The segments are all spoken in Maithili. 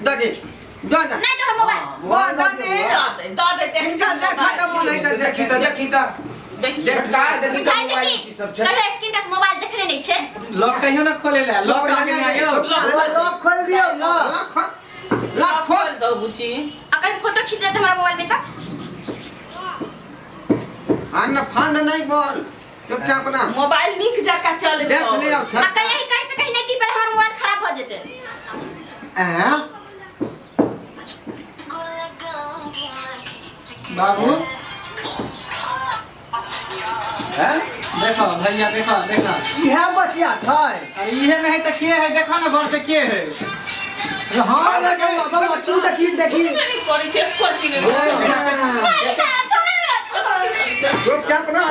दे दे ना। नहीं तो मोबाइल। वो दे दे ना। दऽ दे, दऽ दे, देख। इनका देखा के मन है तऽ देखी तऽ देखी तऽ। देखी। देखता देखी तऽ बुझाइ छै मोबाइल कि की सब छै। कहियो स्क्रीन टच मोबाइल देखने नहीं छै। लॉक कहियो ना खोले ले, लॉक लगेने आयो। लॉक खोल दियौ ना। लाख लाख खोल दो बुची। आ कहीं फोटो खींच लेते हमरा मोबाइल में तऽ। अन्न फंड नहीं बोल, चुपचाप ना। मोबाइल नीक जकाँ चलबै। देख लियौ आ सर। कहीं कहीं से कहीं नहीं टिपल हमर मोबाइल खराब भऽ जेतै। हैं? बाबू हैं? देखो भैया, देखो देखो। इहे बचिया छै। अरे इहे नहीं तऽ के है? देखो ना घर से के है। हाँ रे बौआ, बौआ तू देखी देखी। नहि करै छै, करती नहि। मोबाइल खराब छोड़ ना। चुपचाप ना।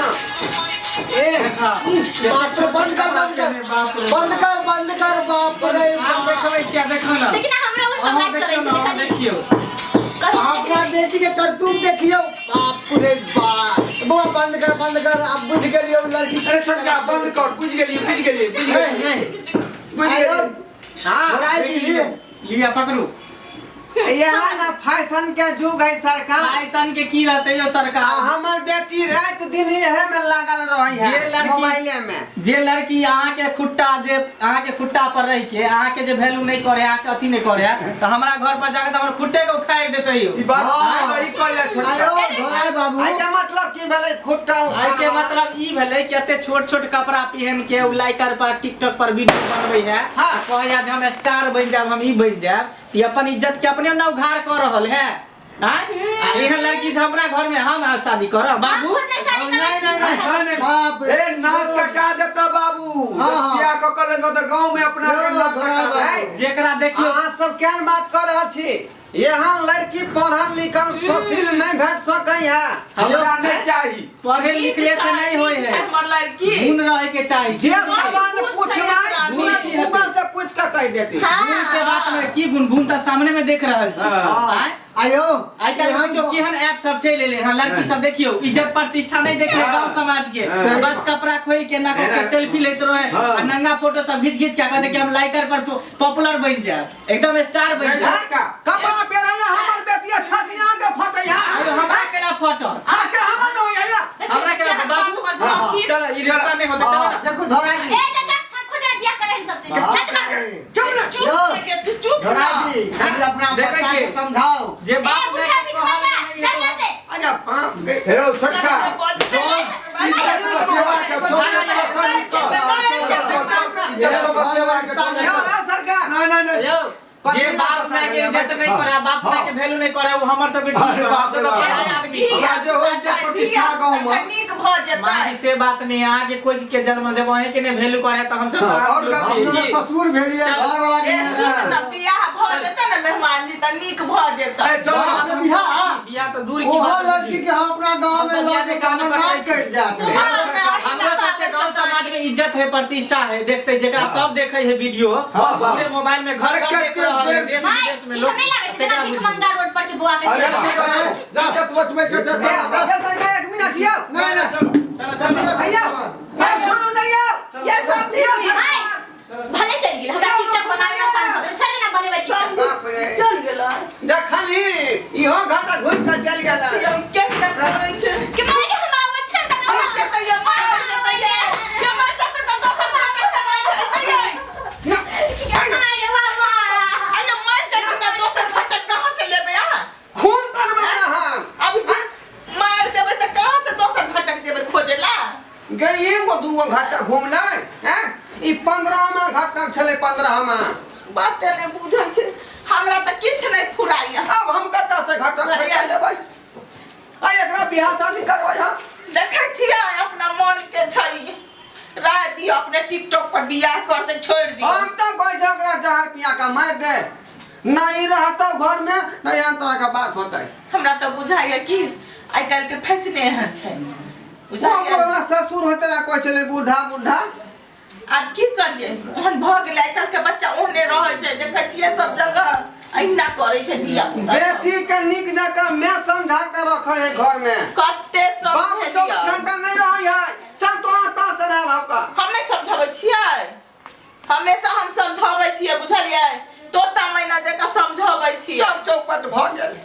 ए बाप रे, बंद कर बंद कर बंद कर बंद कर, बाप रे। हम देखबै छियै, देखो ना। लेकिन हमरा ओ सब अहाँ लाइक करै देखियौ छै। ना, अहाँ देखलियै। देखियौ। कहीं अपना बेटी के करतूत देखियौ, बाप रे बाप। बौआ बंद कर बंद कर, अब बुझ गेलियौ लड़की। अरे छोटका बंद कर, बुझि गेलियै बुझि गेलियै बुझि नहीं गेलियै नहीं बुझि आयो गेलियै। हाँ घोड़ाई दी। लिया पकड़ू। यहाँ ना फैशन के युग है सरकार। फैशन के की रहते यो आ सरकार? हमर बेटी रात दिन इहे में लागल रही जे है लड़की- मोबाइले में। जे लड़की अहाँ के खुट्टा, जे अहाँ के खुट्टा पर रह के अहाँ के जे वैल्यू नहीं करे, अहाँ के अथी नहीं करे, तो हमरा घर पर जाके तो हमर खुट्टे के उखाड़ देते यो। ई बात हाँ। सही कहले छोटका। आयो घोड़ाई बाबू। आइ के मतलब की भेलै खुट्टा आइ के मतलब ई भेलै कि एते छोट छोट कपड़ा पहन के उ लाइकर पर टिकटॉक पर वीडियो बनबै है। हाँ। कहैया जे हम स्टार बनि जायब, हम ई बनि जायब, ई अपन इज्जत के अपने ना उघार कर रहल है। आँय? आ एहन लड़की से हमरा घर में हम शादी करब बाबू? खुद नहीं शादी करब। नहीं नहीं नहीं नहीं। बाप रे। ए नाक कटा देता बाबू। हाँ, हाँ। बियाह कऽ कऽ लेबै तऽ गाँव में अपना के नाक घोड़ा कटा बाबू। देतै। जेकरा देखियो अहाँ सब केहन बात कर रहल छी? यहाँ लड़की पढ़ल लिखल सुशील नहीं भेट सकै है। हमरा नहीं चाही। पढ़े लिखले से नहीं होय है, हमर लड़की गुण रहे के चाही। जे सवाल गुण पूछबै छै। तुरंत गूगल से पूछ के कहि देती। गुण के बात नहीं, की गुण? गुण तऽ सामने में देख रहल छी। हाँ। आँय? आयो आइ काल्हि देखियौ केहन ऐप सब चलि एलै हँ, लड़की सब देखियौ इज्जत प्रतिष्ठा नहीं देख रहे गांव समाज के, हाँ। बस कपड़ा खोल के ना के सेल्फी लेते रहे हाँ। आ नंगा फोटो सब घीच घीच के कहते कि हम लाइकर पर पॉपुलर बन जाए, एकदम स्टार बन नहीं, जाए। छोटका। कपड़ा पहिरै हमर बेटी छतिया के फटै है। अरे हमरा केना फटल? अच्छा हमर न होय है। हमरा केना बाबू? हाँ। चल ई रिश्ता नहीं होते, चल। देखो धोरा जी। ए चाचा, हम खुद नहीं बियाह करबै सबसे। चल बाबू। चुप ना। चुप के तू चुप धोरा ना। जी खाली अपना देखै बच्चा छियै। के समझाओ। जे ए बाप बुढ़ा माय के भी कहल खाना नहीं चल यहाँ से। अच्छा बाप गे। हे यौ छोटका, इज्जत बचेबा के छोटका के संग कर। इज्जत बचेबा के छोटका। यौ सरकार। नहीं नहीं नहीं। यौ जे बाप माय के इज्जत नहीं करे, बाप माय के वैल्यू नहीं करे, वो हमर सबके की अरे बाप रे करब? बाप। पराया आदमी छी। हमरा जे होइ छै प्रतिष्ठा गाँव में। अच्छा नीक भऽ जेतै। माँ जी से बात नहीं, अहाँ के कोई के जन्म जब अहीं के नहीं वैल्यू करे तो हम सब हाँ, और का हम तो ससुर भेलिए घर वाला के ए नहीं। सुन ना, बियाह भऽ जेतै ने मेहमान जी तऽ नीक भऽ जेतै। ए चल। बाप रे, बियाह? बियाह तो दूर की ओहो बात लड़की के हम अपना गांव में हम सब लऽ बियाह के के कान हमर पकड़ै नाक छी। कटि जायत। हमरो सबके गांव समाज में इज्जत है, प्रतिष्ठा है, देखते जेकरा सब देखे है वीडियो पूरे मोबाइल में, घर घर देख रहल है, देश भाई विदेश में ई लोग सब नहीं लागै छै तेकरा जेना भीख बुझबै। मंगा रोड पर के बौआ के अरे छै। इज्जत बचबै के ए, सरकार एक मिनट यौ। नहीं नहीं चलो। चलो चलो। भैया ए सुनू नहीं यौ। ये सब भाई भले चलि गेल, हमरा टिकटॉक बनाबे आसान भऽ गेल। छोड़ि देना बनेबै टिकटॉक। बाप रे। चल गेलै। देखली इहो घाटा घुरि के चलि गेल। केहन करै छै। के माय के हम आबै छै तऽ मर जेतै ये, मर जेतै ये। ये मर जेतै तऽ दोसर घाटा से लऽ जेतै ये। माय रे बाबा। आ ये मर जेतै तऽ दोसर घाटा कहाँ से लेबै अहाँ? खून तनबै अहाँ। अभी जे मारि देबै तऽ कहाँ से दोसर घटक जेबै खोजे ला? गई एगो दूगो घाटा घुमलै हैं? ई 15मा घाटा छलै, 15मा। बात नहि बुझै छै हमरा तऽ किछु नहि फुराइया। अब हम कतऽ से घाटा खोजि लेबै? आ एकरा बियाह शादी करबै हम? देखै छियै अपना मन के छै, राय दियौ अपने टिकटॉक पर बियाह करतै छोड़ि दियौ। हम तऽ कहै छै ओकरा जहर पिया के मारि दे, नहीं रहतौ घर में नहीं एहन तरह के बात होतै। हमरा तऽ बुझाइया कि आइ काल्हि के फैशने एहन छै। ओ बुझाइया बुढ़वा ससुर होतै आ कहै छलै बूढ़ा बूढ़ा। आब की करियै, ओहन भऽ गेलै आइ काल्हि के बच्चा ओहने रहै छै। देखै छियै सब जगह अहिना करै छै धिया पुता। बेटी के नीक जकाँ मैं समझा के रखै है घर में। कते बाप 24 समझेलियै। घंटा नहीं रहै है, संतोला ता चढ़ाल हौका। हम नहि समझाबै छियै, हमेशा हम समझाबै छियै, बुझलियै? तोता मैना जकाँ समझाबै चौपट भऽ गेल।